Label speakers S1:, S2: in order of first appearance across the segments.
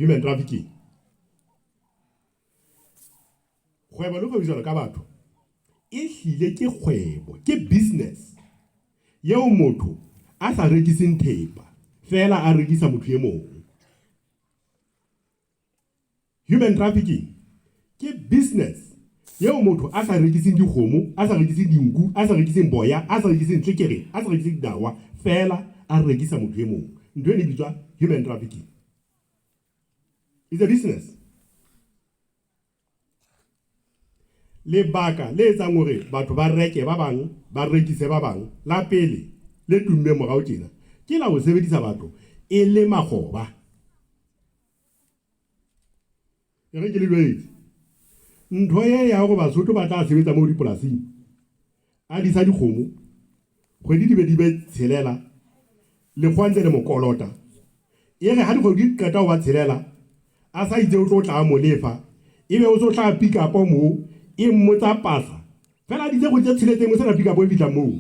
S1: Human trafficking. Kgwebo le kgwebisano ka batho e hlile ke kgwebo, ke business yeo motho a sa rekiseng thepa feela a rekisa motho e mong. Human trafficking ke business yeo motho a sa rekiseng dikgomo, a sa rekiseng dinku, a sa rekiseng boya, a sa rekiseng tlekere, a sa rekiseng dinawa, feela a rekisa motho e mong. Ntho eno e bitswa human trafficking. It's a business. Lebaka le etsang hore batho ba reke ba bang, ba rekise ba bang, la pele le tummeng morao tjena, ke la ho sebedisa batho e le makgoba. E re ke le jwetse, ntho e ya hore Basotho ba tla sebetsa moo dipolasing, a disa dikgomo, kgwedi di be di be tshelela, lekgowa ntse le mo kolota. E re ha dikgwedi di qeta ho ba tshelela, a sa itse o tlo tla a mo lefa, ebe o so tla pikapo moo, e mmotsa pasa. Feela a ditse kgwedi tse tsheletseng ho sena pikapo e fihlang moo.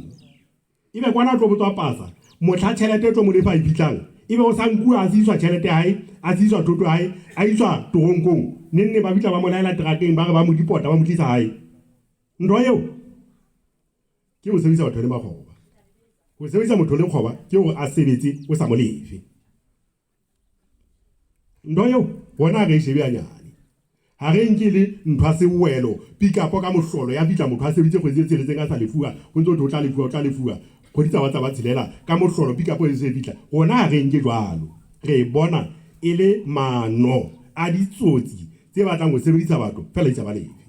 S1: Ebe kwana a tlo botswa pasa, mohla tjhelete e tlo mo lefa e fihlang, ebe o sa nkuwa a se iswa tjhelete ya hae, a se iswa thoto ya hae, a iswa toronkong. Neng neng ba fihla ba mo laela terateng, ba re ba mo dipota, ba mo tlisa hae. Ntho eo ke ho sebedisa batho e le makgoba. Ho sebedisa motho le kgoba ke hore a sebetse o sa mo lefe. Ntho eo rona ha re e shebe hanyane. Ha re nke le ntho ya sewelo, pikapo ka mohlolo ya fihla motho a sebeditse kgwedi tse tsheletseng a sa lefuwa, ho ntse ho thwe o tla lefuwa, o tla lefuwa, kgwedi tsa ba tsa ba tshelela, ka mohlolo pikapo e se e fihla. Rona ha re nke jwalo. Re e bona e le maano a ditsotsi tse batlang ho sebedisa batho feela di sa ba lefe.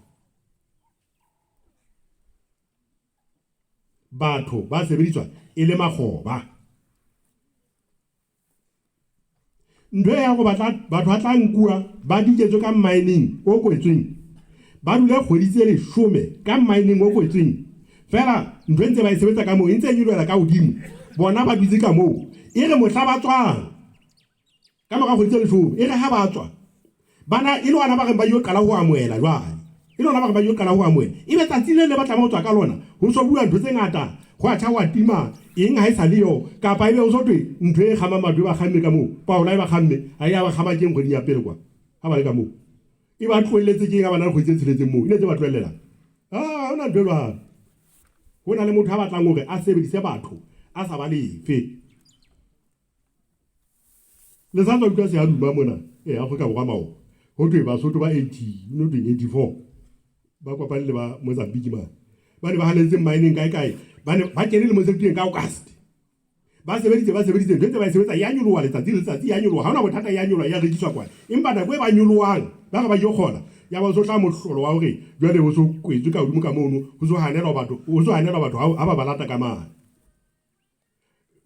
S1: Batho ba sebediswa e le makgoba. Ntho ya hore batla batho ba tla nkuwa ba diketswe ka mining o kwetsweng, ba dule kgwedi tse leshome ka mining o kwetsweng feela ntho e ntse ba e sebetsa ka moo e ntse e nyolohela ka hodimo, bona ba dutse ka moo. E re mohla ba tswang ka mora kgwedi tse leshome, e re ha ba tswa Bana e le hona ba reng ba yo qala ho amohela jwale. E le hona ba reng ba yo qala ho amohela. Ebe tsatsi le le ba tlameha ho tswa ka lona, ho so bua ntho tse ngata, ho a tjha ho a tima, eng ha e sa le yo, kapa ebe ho so thwe ntho e kgamang batho e ba kgamme ka moo, paola e ba kgamme, ha e ya ba kgama keng kgweding ya pele kwa, ha ba le ka moo. E ba tlohelletse keng ha ba na le kgwedi tse tsheletseng moo, e ne tse ba tlohellelang? Ha hona ntho e jwalo. Ho na le motho a batlang hore a sebedise batho a sa ba lefe. Le sa tswa utlwa seaduma mona e Afrika Borwa maoba ho thwe Basotho ba 80 no thweng 84 ba kopane le ba Mozambique mane ba ne ba hanetse mining kae kae ba ne ba kene lemo se fetileng ka August ba sebeditse ba sebeditse ntho tse ba e sebetsa ya nyoloha letsatsi le letsatsi ya nyoloha ha hona bothata ya nyoloha ya rekiswa kwana empa nako e ba nyolohang ba re ba yo kgola ya ba so tla mohlolo wa hore jwale ho so kwetswe ka hodimo ka mono ho so hanelwa batho ho so hanelwa batho ha ba ba lata ka mane.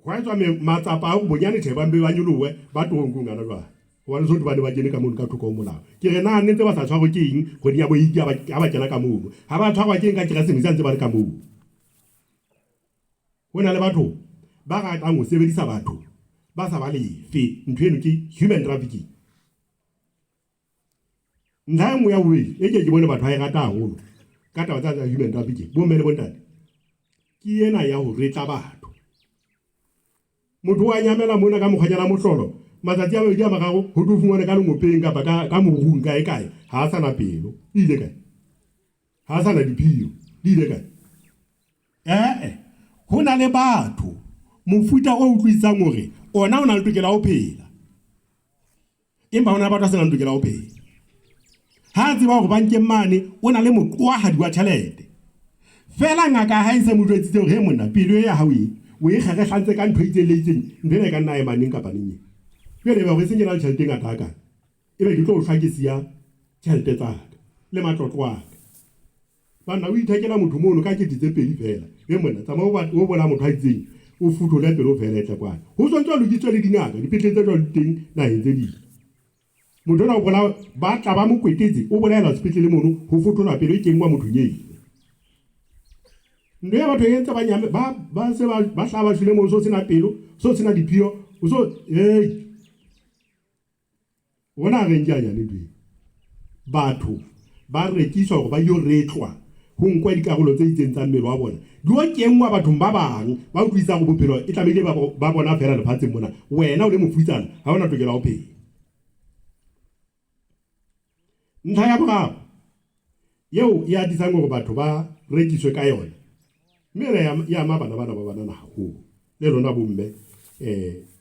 S1: Hwa etswa matsapa a hore bonyane tjhe ba mpe ba nyolohe ba toronkong hana jwale. Hobane Sotho ba ne ba kene ka mono ka thoko ho molao. Ke re na ne ntse ba sa tshwarwe ke eng kgweding ya bo eight ha ba kena ka mono. Ha ba tshwarwa ke eng ka Keresemese ha ntse ba le ka moo. Ho na le batho ba ratang ho sebedisa batho ba sa ba lefe. Ntho eno ke human trafficking. Ntlha e nngwe ya bobedi e ke ke bone batho ba e rata haholo ka taba tsa tsa human trafficking, bomme le bontate, ke ena ya ho retla batho. Motho wa nyamela mona ka mokgwanyana mohlolo, matsatsi a mabedi a mararo ho tlo fumane ka lengopeng kapa ka, ka morung kae kae, ha a sa na pelo. Di ile kae? Ha a sa na diphio. Di ile kae? Ee, ho na le batho, mofuta o utlwisisang hore ona o na le tokelo ya ho phela. Empa ho na le batho ba se nang tokelo ya ho phela. Ha a tseba hore bankeng mane o na le moqoahadi wa tjhelete. Feela ngaka ya hae e se mo jwetsitse hore, He monna, pelo e ya hao e, o e kgerehlantse ka ntho e itseng le e itseng, ntho ena e ka nna ya ema neng kapa neng e. Jwale ebe hore e seng ke na le tjhelete e ngata hakana, ebe ke tlo shwa ke siya tjhelete tsa ka le matlotlo a ka. Banna, o ithekela motho mono ka kete tse pedi feela. He monna, tsamaya o ba, o bolaya motho a itseng, o futhole pelo feela e tle kwana. Ho sontse ho lokisitswe le dingaka, dipetlele tse jwalo di teng naheng tse ding. Motho enwa o bolaya, ba tla ba mo kwetetse, o bolaelwa sepetlele mono, ho fotholwa pelo e kenngwa mothong eno. Ntho ya batho e entse ba nyame, ba, ba se ba, ba hlaha ba shwele mono, so sena pelo, so sena diphio, o so, hey. Rona ha re nke hanyane ntho eo. Batho ba rekiswa hore ba yo retlwa, ho nkwa dikarolo tse itseng tsa mmele wa bona di yo kenngwa bathong ba bang ba utlwisisang hore bophelo e tlamehile ba ba bona feela lefatsheng mona. Wena o le mofutsana ha o na tokelo ya ho phela. Ntlha ya boraro eo e atisang hore batho ba rekiswe ka yona, mme ena e ama bana bana ba banana haholo, le lona bomme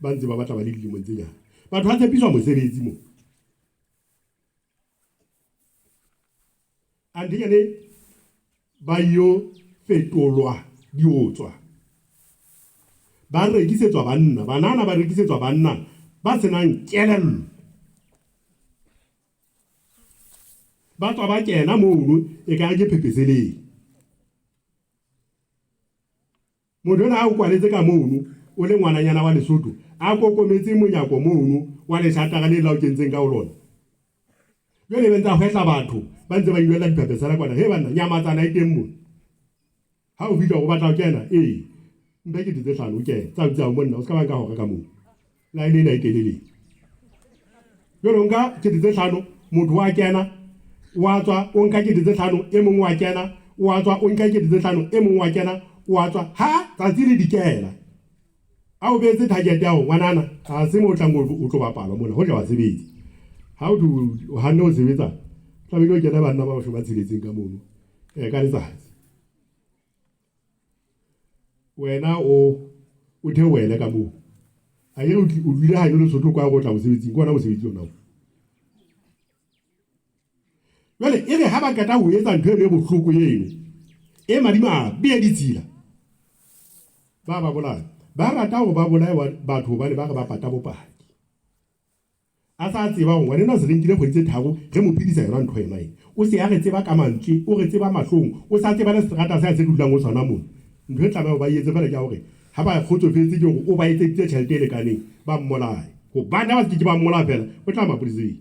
S1: ba ntse ba batla ba le dilemong tse nyane. Batho ba tshepiswa mosebetsi mo. Anthe ba yo fetolwa diotswa. Ba rekisetswa banna, banana ba rekisetswa banna ba senang kelello. Ba tswa ba kena mono e ka re ke phepheseleng. Motho enwa a o kwaletse ka mono o le ngwananyana wa Lesotho, a kokometse monyako mono wa leshatara le la o kentseng ka ho lona. Jwale ebe ntse a hwehla batho ba ntse ba inwella diphepesela kwana. He banna, nyamatsana e teng mona. Ha o fihla o batla ho kena, ee, mphe 5 000 o kene. Tsa tsao monna, o se ka ba nka hora ka moo. Line ena e telele. Jwale o nka 5 000, motho wa kena, wa tswa, o nka 5 000, e mong wa kena, wa tswa, o nka 5 000, e mong wa kena, wa tswa. Ha tsatsi le dikela. A o beetse target ya hore ngwanana ha se mo o tlang o tlo bapalwa mona, ho tla wa sebetsa. Ha o o hanne ho sebetsa, tlamehile o kena banna ba 60 ka mono ka letsatsi. Wena o o theohele ka moo. Akere o dule haeno Lesotho kwa go tla mosebetsing, ke ona mosebetsi ona o. Jwale e re ha ba qeta ho etsa ntho eno e bohloko eno, e madimabe e ditshila, ba ba bolaya. Ba rata hore ba bolaye batho hobane ba re ba pata bopaki. A sa tseba hore ngwanenwa se re nkile kgwedi tse tharo re mo phedisa yona ntho yona ena. O se a re tseba ka mantswe, o re tseba mahlong, o sa tseba le seterata se a se re dulang ho sona mona. Ntho e tlameha hore ba e etse feela ke ya hore ha ba kgotsofetse ke hore o ba etseditse tjhelete e lekaneng, ba mmolaye. Hobane ha ba se ke ke ba mmolaya feela, o tla mapoleseng.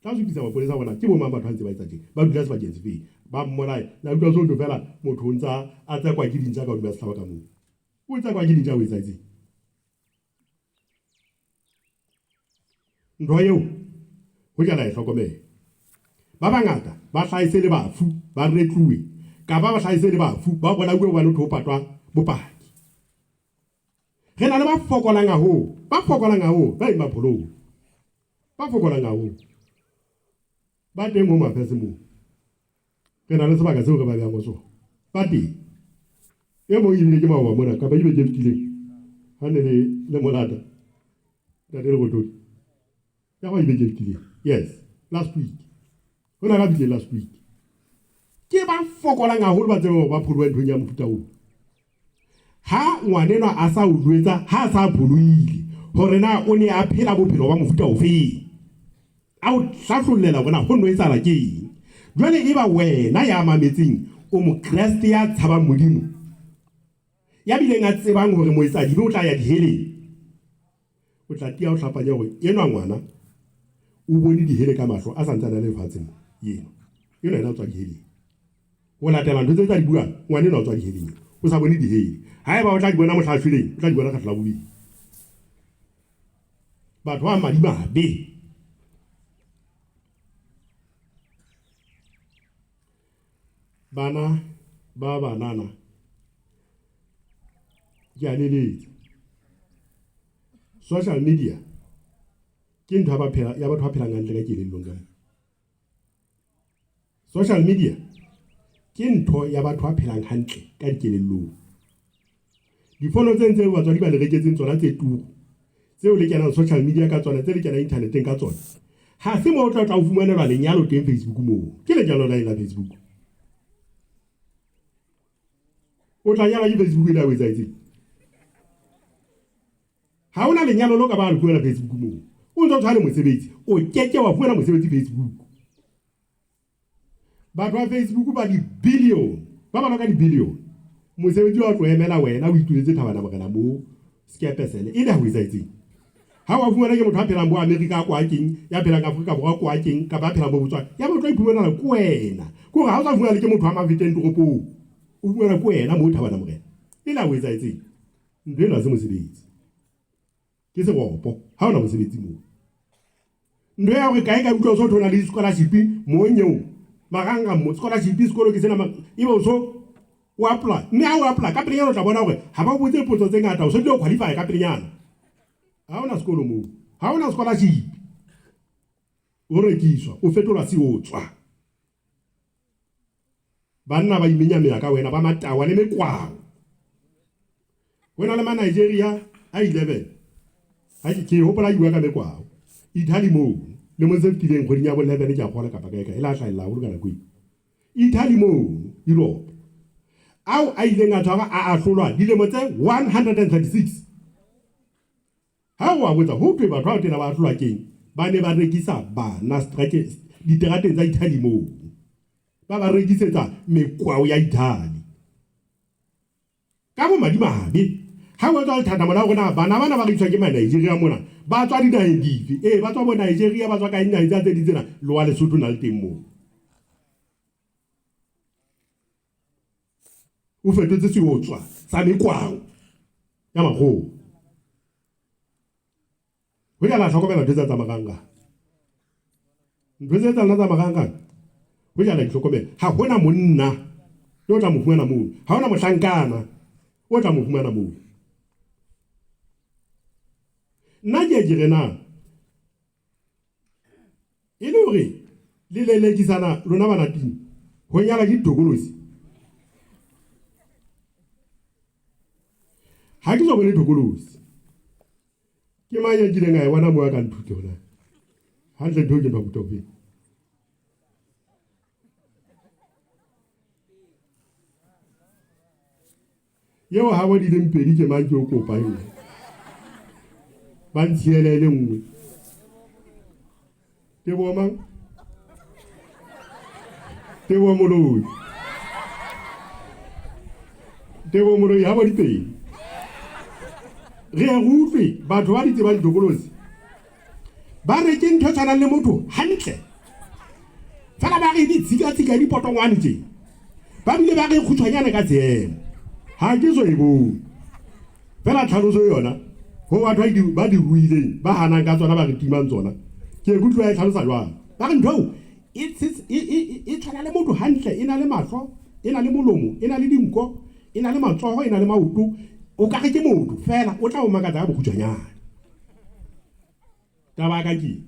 S1: Tla supisa mapolesa hore na ke bo mang batho ba ntse ba etsa tje, ba dula sebakeng sefeng. Ba mmolaye. La utlwa so thwe feela motho o ntsa a tsekwa ke dintja ka hodima sehlaba ka moo. O tsekwa ke dintja ho etsahetseng? Ntho eo ho ja la e hlokomela. Ba bangata ba hlahise le bafu ba retluwe kapa ba hlahise le bafu ba bolauwe hobane ho thwe ho patwa bopaki. Re na le ba fokolang haholo, ba fokolang haholo, ba eng ba pholoha. Ba fokolang haholo. Ba teng Home Affairs moo. Re na le sebaka seo re ba behang ho sona. Ba teng. E mong ebile ke maoba mona kapa ebe ke fetileng ha ne le le molata ntate Lerothodi. Ya ba ebe ke fetileng. Yes, last week. Ho na ka fihleng last week. Ke ba fokolang haholo ba tsebe hore ba pholohe nthong ya mofuta oo. Ha ngwanenwa a sa o jwetsa ha a sa pholohile hore na o ne a phela bophelo ba mofuta ofeng. A o hlahlollela hore na ho no etsahala ke eng. Jwale eba wena ya mametseng o Mokreste ya tshabang Modimo, ya bileng a tsebang hore moetsadibe o tla ya diheleng, o tla tiya o hlapanya hore enwa ngwana o bone dihele ka mahlo a sa ntsane a le lefatsheng mo. Eno, enwa yena o tswa diheleng. Ho latela ntho tse tsa di buang, ngwana enwa o tswa diheleng eo. O sa bone dihele. Haeba o tla di bona mohla a shweleng, o tla di bona kgetlo la bobedi. Batho ba madimabe. Bana ba banana ke a leletsa. Social media ke ntho ya ba phela ya batho ba phelang hantle ka kelellong ka mo. Social media ke ntho ya batho ba phelang hantle ka dikelellong. Difono tse ntse batswadi ba le reketseng tsona tse turu, tseo le kenang social media ka tsona, tse le kenang inthaneteng ka tsona, ha se moo o tla tla o fumanelwa lenyalo teng Facebook moo. Ke lenyalo la eng la Facebook? O tla nyalwa ke Facebook e le ya o etsahetseng? Ha hona lenyalo lo ka ba le fumana Facebook moo. O ntse o tshwane mosebetsi, o keke wa fumana mosebetsi Facebook. Batho ba Facebook ba di-billion, ba balwa ka di-billion. Mosebetsi wa tlo emela wena o ituletse Thabana Morena moo sekepesele e le ha o etsahetseng. Ha wa fumana ke motho a phelang bo America kwa keng, ya phelang Afrika Borwa kwa keng, kapa ya phelang bo Botswana, ya ba o tlo iphumanela ke wena. Ke hore ha o sa fumana le ke motho wa Mafeteng toropong, o fumana ke wena moo Thabana Morena. E le ha o etsahetseng. Ntho eno ha se mosebetsi. Ke seropo. Ha hona mosebetsi moo. Ntho ya hore kae kae utlwa o so thona le scholarship mo nyeo. Marangrang mo scholarship sekolo ke sena ebe o so o apply. Mme ha o apply ka pelenyana o tla bona hore ha ba o botse potso tse ngata o so bile o qualify ka pelenyana. Ha hona sekolo moo. Ha hona scholarship. O rekiswa, o fetolwa seotswa. Banna ba imenyameya ka wena, ba matawa le mekwao. Ho na le ma-Nigeria a 11. Ha ke hopola ke bua ka mekwao. Italy moo, lemong se fetileng kgweding ya bo 11 ke a kgola kapa kae kae, e la hlahella haholo ka nako eo. Italy moo, Europe, ao a ileng a tshwarwa a ahlolwa dilemo tse 136. Ha o a botsa, ho thwe batho bao tena ba ahlolwa keng? Ba ne ba rekisa bana diterateng tsa Italy moo. Ba ba rekisetsa mekwao ya Italy. Ka bomadimabe, ha ho etswa lethathamo la hore na bana bana ba rekiswang ke ma-Nigeria mona ba tswa dinaheng dife, ee, ba tswa bo-Nigeria, ba tswa kae dinaheng tsa tse ding tsena, le wa Lesotho o na le teng moo. O fetotse seotswa sa mekwao ya makgowa. Ho ja la hlokomela ntho tsa tsa marangrang. Ntho tse tsa lona tsa marangrang ho ja la di hlokomela. Ha hona monna yo tla mo fumana moo. Ha hona mohlankana o tla mo fumana moo. Nna ke ke re na e le hore le lelekisana lona bana ting ho nyala ke ditokolosi. Ha ke so bone tokolosi. Ke mang ya kileng a e bona moo a ka nthute hona? Hantle ntho ke ntho ya mofuta ofeng? Eo ha bo di leng pedi ke mang ke o kopa eo? Ba ntshiele e le nngwe. Teboho mang? Teboho Moloi. Teboho Moloi ha bo dipedi. Re ya re utlwe batho ba di tsebang ditokolosi ba re ke ntho e tshwanang le motho hantle fela ba re ditshika-tshika dipotongwane tje ba bile ba re kgutshwanyane ka seemo ha ke so e bone Fela tlhaloso yona ho batho ba di ruileng ba hanang ka tsona ba re timang tsona ke ikutlwa e tlhalosa jwang. Ba re ntho eo e tshwana le motho hantle, e na le mahlo, e na le molomo, e na le dinko, e na le matsoho, e na le maoto, o ka re ke motho fela o tla o makatsa ka bokgutshwanyane. Taba ya ka ke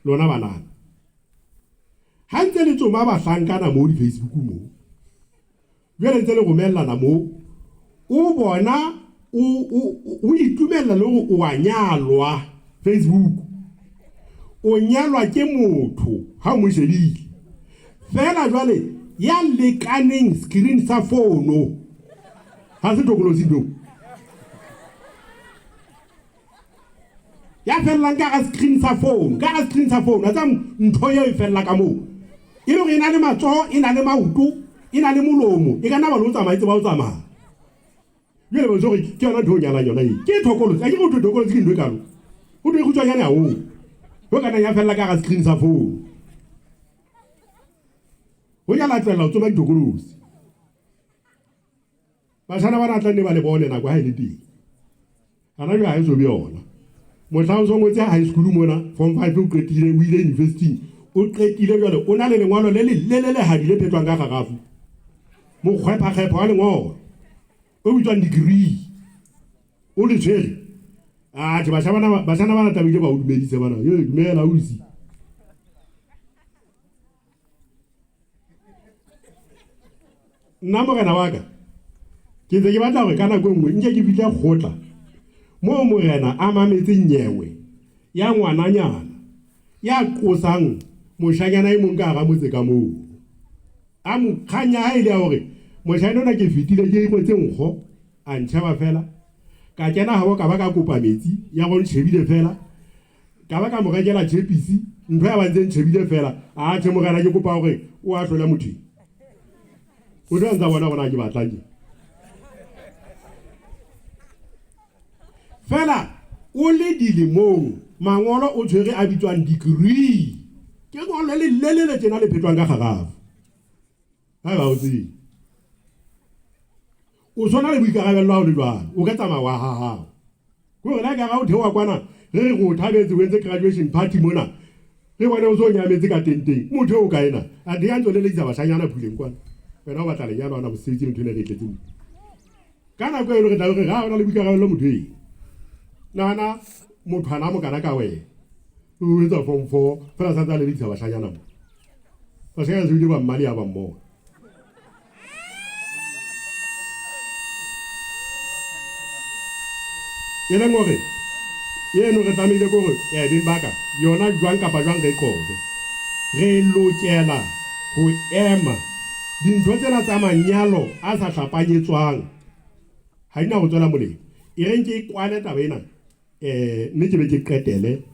S1: lona banana ha ntse le tsoma bahlankana mo di-Facebook mo Jwale ntse le romellana moo, o bona o itumella le hore o a nyalwa Facebook. O nyalwa ke motho ha o mo shebile. Feela jwale ya lekaneng screen sa fono ha se tokolosi ntho. Ya fellang ka hara screen sa phone, ka hara screen sa phone, a tsa ntho eo e fella ka moo. E le hore e na le matsoho, e na le maoto, e na le molomo, e ka nna ba le o tsamaya, e tseba ho tsamaya. Jwale ba hore ke yona ntho o nyalang yona e. Ke thokolotsi, a ke re ho thwe thokolotsi ke ntho e kalo. Ho thwe e kgutshwanyane haholo. Ho ka nang ya fella ka hara screen sa phone. Ho ja la tlohella ho tsoma dithokolotsi. Bashana bana tla nne ba le bone nako ha e le teng. Hana jwale ha e so be yona. Mohla o so ngotse high school mona, form 5 o qetile, o ile university, o qetile jwale o na le lengolo le le lelelehadi le phetwang ka kgarafu. Mokgwephakgepha wa lengolo o bitswang degree. O le tshwere. Atjhe bashana bana tlamehile ba o dumedise bana. Ye dumela ausi. Nna morena wa ka ke ntse ke batla hore ka nako e nngwe nke ke fihle kgotla moo morena a mametseng nyewe ya ngwananyana ya qosang moshanyana e mong ka hara motse ka moo. A mo kgang ya hae e le ya hore moshanyana ona ke fetile ke ikwetse nkgo a ntjheba fela. Ka kena habo ka ba ka kopa metsi ya go ntjhebile fela. Ka ba ka mo rekela tjhepisi, ntho ya ba ntse ntjhebile fela. Atjhe morena ke kopa hore o ahlole motho e. O tla ntsa bona hore na ke batlang ke. Fela o le dilemong mangolo o tshwere a bitswang degree. Ke ngolo le lelele tjena le phetwang ka kgarafu. Haeba o tsebe. O sona le boikarabello ha o le jwalo. O ka tsamaya wa ha hao. Ke hore la ka o theoha kwana re re o thabetse o entse graduation party mona. Re bone o so nyametse ka tenteng. Motho o kae na? Athe ya ntso lelekisa bashanyana phuleng kwana. Wena o batla lenyalo ana mosebetsi le ntho ena re tletse mo. Ka nako eno re tla re ga ona le boikarabello motho e. Nahana motho ana mokana ka wena. O etsa form 4 fela sa tsa lelekisa bashanyana mo. Bashanyana se bile ba mmale ya ba mmona. E leng hore eno re tlamehile ke hore eh, beng ba ka yona jwang kapa jwang re qobe. Re lokela ho ema dintho tsena tsa manyalo a sa hlapanyetswang ha di na ho tswela molemo. E reng ke kwale taba ena eh, mme ke be ke qetele.